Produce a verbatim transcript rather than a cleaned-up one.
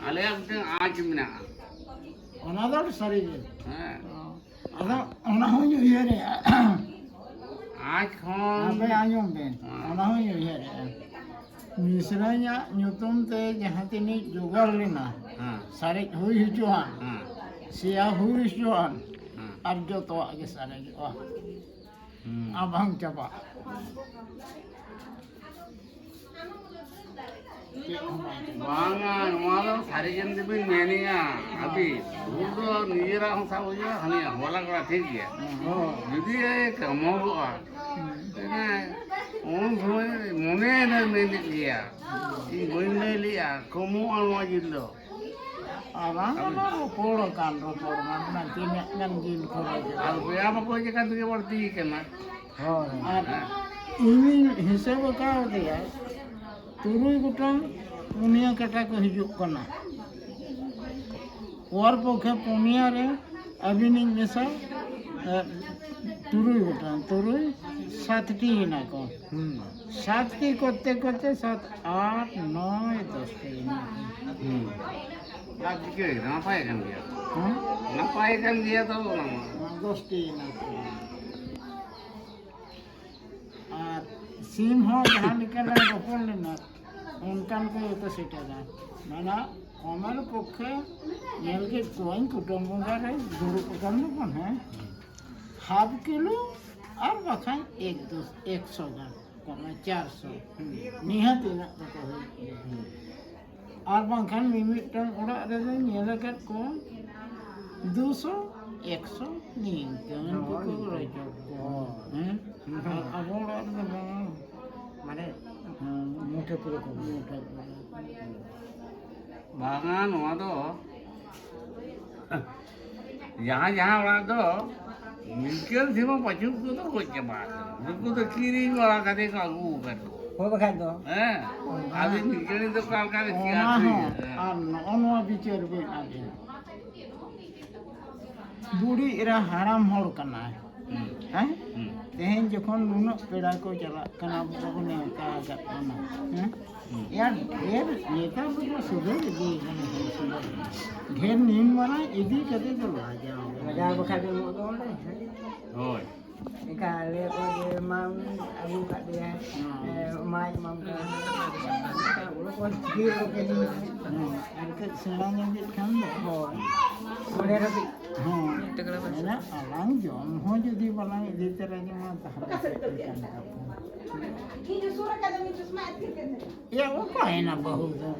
ᱟᱞᱮᱭᱟᱜ ᱢᱤᱫᱴᱟᱝ ᱟᱸᱪ ᱢᱮᱱᱟᱜᱼᱟ᱾ ᱚᱱᱟ ᱫᱚ ᱥᱟᱹᱨᱤ ᱜᱮ᱾ ᱦᱮᱸ᱾ ᱟᱫᱚ ᱚᱱᱟ ᱦᱚᱸᱧ ᱩᱭᱦᱟᱹᱨᱮᱜᱼᱟ᱾ ᱟᱸᱪ ᱠᱷᱚᱱ ᱟᱯᱮ ᱟᱸᱡᱚᱢ ᱵᱮᱱ, ᱦᱮᱸ᱾ ᱚᱱᱟ ᱦᱚᱸᱧ ᱩᱭᱦᱟᱹᱨᱮᱜᱼᱟ᱾ ᱢᱤᱥᱨᱟᱧᱟᱜ ᱧᱩᱛᱩᱢ ᱛᱮ ᱡᱟᱦᱟᱸ ᱛᱤᱱᱟᱹᱜ ᱡᱚᱜᱟᱲ ᱞᱮᱱᱟ, ᱦᱮᱸ᱾ ᱥᱟᱨᱮᱡ ᱦᱩᱭ ᱦᱚᱪᱚᱣᱟᱱ, ᱦᱮᱸ᱾ ᱥᱮᱭᱟ ᱦᱩᱭ ᱦᱚᱪᱚᱣᱟᱱ, ᱦᱮᱸ᱾ ᱟᱨ ᱡᱚᱛᱚᱣᱟᱜ ᱜᱮ ᱥᱟᱨᱮᱡᱚᱜᱼᱟ᱾ ᱦᱩᱸ᱾ ᱟᱨ ᱵᱟᱝ ᱪᱟᱵᱟᱜᱼᱟ᱾ ᱪᱮᱫ ᱦᱚᱸ ᱵᱟᱝ ᱪᱟᱵᱟᱜᱼᱟ᱾ ᱵᱟᱝᱟ, ᱱᱚᱣᱟ ᱫᱚ ᱥᱟᱹᱨᱤ ᱜᱮ ᱡᱩᱫᱤ ᱵᱤᱱ ᱢᱮᱱᱮᱜᱼᱟ, ᱟᱹᱵᱤᱱ ᱵᱷᱩᱞ ᱫᱚ ᱱᱤᱡᱮᱨᱟᱜ ᱦᱚᱸ ᱥᱟᱵ ᱦᱩᱭᱩᱜᱼᱟ, ᱦᱟᱹᱱᱤᱭᱟᱜ ᱦᱚᱸ᱾ ᱵᱟᱞᱟ ᱠᱚᱲᱟ ᱴᱷᱤᱠ ᱜᱮᱭᱟ᱾ ᱦᱩᱸ᱾ ᱡᱩᱫᱤ ᱮ ᱠᱟᱹᱢᱚᱜᱚᱜᱼᱟ, ᱦᱩᱸ᱾ ᱮᱱᱮ ᱩᱱ ᱥᱚᱢᱚᱭ ᱢᱚᱱᱮ ᱫᱚᱭ ᱢᱮᱱᱮᱫ ᱜᱮᱭᱟ, ᱤᱧ ᱵᱟᱹᱧ ᱞᱟᱹᱭ ᱞᱮᱜᱼᱟ, ᱠᱟᱹᱢᱚᱜᱼᱟ ᱱᱚᱣᱟ ᱡᱤᱞ ᱫᱚ᱾ ᱟᱨ ᱵᱟᱝ, ᱟᱵᱚ ᱚᱱᱟ ᱨᱚᱯᱚᱲ ᱟᱠᱟᱱ ᱨᱚᱯᱚᱲ ᱢᱟ, ᱚᱱᱟ ᱛᱤᱱᱟᱹᱜ ᱜᱟᱱ ᱡᱤᱞ ᱠᱷᱚᱨᱚᱪᱚᱜᱼᱟ᱾ ᱟᱨ ᱵᱚᱭᱦᱟ ᱵᱟᱠᱚ ᱦᱮᱡ ᱟᱠᱟᱱ ᱛᱮᱜᱮ ᱵᱟᱹᱲᱛᱤ ᱠᱟᱱᱟ᱾ ᱦᱳᱭ᱾ ᱟᱨ ᱤᱧᱤᱧ ᱦᱤᱥᱟᱹᱵ ᱟᱠᱟᱣᱟᱫᱮᱭᱟ, ᱛᱩᱨᱩᱭ ᱜᱚᱴᱟᱝ ᱯᱩᱱᱭᱟᱹ ᱠᱟᱴᱟ ᱠᱚ ᱦᱤᱡᱩᱜ ᱠᱟᱱᱟ᱾ ᱚᱣᱟᱨ ᱯᱚᱠᱠᱷᱮ ᱯᱩᱱᱭᱟᱹ ᱨᱮ ᱟᱹᱵᱤᱱᱤᱧ ᱢᱮᱥᱟ, ᱮ, ᱛᱩᱨᱩᱭ ᱜᱚᱴᱟᱝ, ᱛᱩᱨᱩᱭ, ᱥᱟᱛᱴᱤ ᱮᱱᱟ ᱠᱚ᱾ ᱦᱩᱸ᱾ ᱥᱟᱛᱴᱤ ᱠᱚᱨᱛᱮ ᱠᱚᱨᱛᱮ ᱥᱟᱛ, ᱟᱴ, ᱱᱚᱭ, ᱫᱚᱥᱴᱤ ᱮᱱᱟ ᱠᱚ᱾ ᱦᱩᱸ᱾ ᱟᱨ ᱪᱤᱠᱟᱹᱭᱮᱱᱟ? ᱱᱟᱯᱟᱭ ᱠᱟᱱ ᱜᱮᱭᱟ᱾ ᱦᱮᱸ? ᱱᱟᱯᱟᱭ ᱠᱟᱱ ᱜᱮᱭᱟ ᱛᱚ ᱚᱱᱟ ᱢᱟ᱾ ᱫᱚᱥᱴᱤ ᱮᱱᱟ ᱠᱚ᱾ ᱟᱨ ᱥᱤᱢ ᱦᱚᱸ ᱡᱟᱦᱟᱸ ᱞᱮᱠᱟ ᱞᱮ ᱨᱚᱯᱚᱲ ᱞᱮᱱᱟ, ᱚᱱᱠᱟᱱ ᱠᱚ ᱜᱮᱠᱚ ᱥᱮᱴᱮᱨᱟ᱾ ᱢᱟᱱᱮ ᱠᱚᱢᱮᱨ ᱯᱚᱠᱠᱷᱮ ᱧᱮᱞ ᱠᱮᱫ ᱠᱚᱣᱟᱧ ᱠᱩᱴᱟᱹᱢ ᱵᱚᱸᱜᱟ ᱨᱮ ᱫᱩᱲᱩᱵ ᱟᱠᱟᱱ ᱫᱚᱠᱚ, ᱦᱮᱸ, ᱦᱟᱯ ᱠᱤᱞᱳ ᱟᱨ ᱵᱟᱠᱷᱟᱱ ᱮᱠ ᱫᱚᱥ, ᱮᱠᱥᱚ ᱜᱟᱱ, ᱠᱚᱢᱮ ᱪᱟᱨᱥᱚ, ᱱᱤᱦᱟᱹᱛ ᱤᱱᱟᱹᱜ ᱫᱚᱠᱚ ᱦᱩᱭᱩᱜ ᱜᱮᱭᱟ᱾ ᱟᱨ ᱵᱟᱝᱠᱷᱟᱱ ᱢᱤᱢᱤᱫᱴᱟᱝ ᱚᱲᱟᱜ ᱨᱮᱫᱚᱧ ᱧᱮᱞ ᱟᱠᱟᱫ ᱠᱚᱣᱟ ᱫᱩᱥᱚ, ᱮᱠᱥᱚ ᱱᱤᱝᱠᱟᱹᱱ ᱦᱳᱭ, ᱠᱚᱠᱚ ᱱᱤᱝᱠᱟᱹ᱾ ᱨᱚᱪᱚ ᱠᱚᱣᱟ᱾ ᱦᱳᱭ᱾ ᱦᱮᱸ? ᱦᱩᱸ᱾ ᱟᱨ ᱟᱵᱚ ᱚᱲᱟᱜ ᱨᱮᱫᱚ ᱵᱟᱝᱟ᱾ ᱢᱟᱱᱮ ᱦᱮᱸ᱾ ᱢᱩᱴᱷᱟᱹ ᱯᱩᱨᱟᱹ ᱠᱚ᱾ ᱢᱩᱴᱷᱟᱹ ᱯᱩᱨᱟᱹ᱾ ᱵᱟᱝᱟ, ᱱᱚᱣᱟ ᱫᱚ ᱡᱟᱦᱟᱸ ᱡᱟᱦᱟᱸ ᱚᱲᱟᱜ ᱫᱚ ᱱᱤᱝᱠᱟᱹᱱ ᱥᱤᱢ ᱦᱚᱸ ᱯᱟᱹᱪᱩᱜ ᱠᱚᱫᱚ ᱜᱚᱡ ᱪᱟᱵᱟ ᱟᱠᱟᱱᱟ᱾ ᱱᱩᱠᱩ ᱫᱚ ᱠᱤᱨᱤᱧ ᱵᱟᱲᱟ ᱠᱟᱛᱮ ᱠᱚ ᱟᱹᱜᱩ ᱟᱠᱟᱫ ᱠᱚᱣᱟ᱾ ᱦᱳᱭ, ᱵᱟᱠᱷᱟᱡ ᱫᱚ᱾ ᱦᱮᱸ, ᱟᱫᱚ ᱱᱤᱝᱠᱟᱹᱱ ᱫᱚ ᱚᱠᱟ ᱞᱮᱠᱟ ᱨᱮ ᱚᱱᱟ ᱪᱮᱫ ᱦᱚᱸ, ᱦᱮᱸ᱾ ᱟᱨ ᱱᱚᱜᱼᱚ ᱱᱚᱣᱟ ᱵᱤᱪᱟᱹᱨ ᱵᱮᱱ ᱟᱹᱵᱤᱱ᱾ ᱵᱩᱲᱦᱤ ᱮᱨᱟ ᱦᱟᱲᱟᱢ ᱦᱚᱲ ᱠᱟᱱᱟᱭ᱾ ᱦᱩᱸ᱾ ᱦᱮᱸ? ᱦᱩᱸ᱾ ᱛᱮᱦᱮᱧ ᱡᱚᱠᱷᱚᱱ ᱱᱩᱱᱟᱹᱜ ᱯᱮᱲᱟ ᱠᱚ ᱪᱟᱞᱟᱜ ᱠᱟᱱᱟ, ᱟᱵᱚ ᱵᱚᱱ ᱱᱮᱣᱛᱟ ᱟᱠᱟᱫ ᱠᱚᱣᱟ, ᱦᱮᱸ? ᱭᱟ, ᱰᱷᱮᱨ ᱱᱮᱛᱟᱨ ᱫᱚᱠᱚ ᱥᱩᱫᱷᱟᱹᱨ ᱤᱫᱤ ᱠᱟᱱᱟ, ᱦᱚᱲ ᱥᱩᱫᱷᱟᱹᱨ ᱤᱫᱤ᱾ ᱰᱷᱮᱨ ᱱᱤᱢ ᱢᱟᱨᱟᱝ ᱤᱫᱤ ᱠᱟᱛᱮ ᱫᱚ ᱞᱟᱡᱟᱣ ᱜᱮ᱾ ᱞᱟᱡᱟᱣ ᱵᱟᱠᱷᱟᱡ ᱫᱚ ᱮᱢᱚᱜ ᱫᱚ ᱚᱸᱰᱮ᱾ ᱦᱳᱭ᱾ ᱮᱱᱠᱷᱟᱱ ᱞᱟᱹᱭ ᱟᱠᱚ ᱡᱮ ᱢᱟ ᱩᱱᱤ ᱟᱹᱜᱩ ᱠᱟᱫ ᱫᱮᱭᱟ, ᱦᱮᱸ᱾ ᱮ, ᱢᱟᱭ ᱮᱢᱟᱢ ᱠᱟᱱᱟ᱾ ᱮᱱᱠᱷᱟᱱ ᱚᱱᱟ ᱠᱚ ᱪᱤᱠᱟᱹ ᱠᱟᱛᱮ ᱦᱮᱸ, ᱟᱨ ᱠᱟᱹᱡ ᱥᱮᱬᱟ ᱧᱚᱜ ᱠᱮᱫ ᱠᱷᱟᱱ ᱫᱚ᱾ ᱦᱳᱭ᱾ ᱚᱸᱰᱮ ᱫᱷᱟᱹᱵᱤᱡ᱾ ᱦᱮᱸ᱾ ᱢᱮᱱᱟᱜᱼᱟ, ᱟᱞᱟᱝ ᱡᱚᱢ ᱦᱚᱸ ᱡᱩᱫᱤ ᱵᱟᱞᱟᱝ ᱤᱫᱤ ᱛᱚᱨᱟ ᱡᱚᱝᱟ, ᱛᱟᱦᱚᱞᱮ ᱪᱮᱫ ᱞᱮᱠᱟᱱ ᱠᱟᱛᱷᱟ? ᱭᱟ, ᱚᱠᱟᱭᱮᱱᱟ ᱵᱟᱹᱦᱩ ᱫᱚ?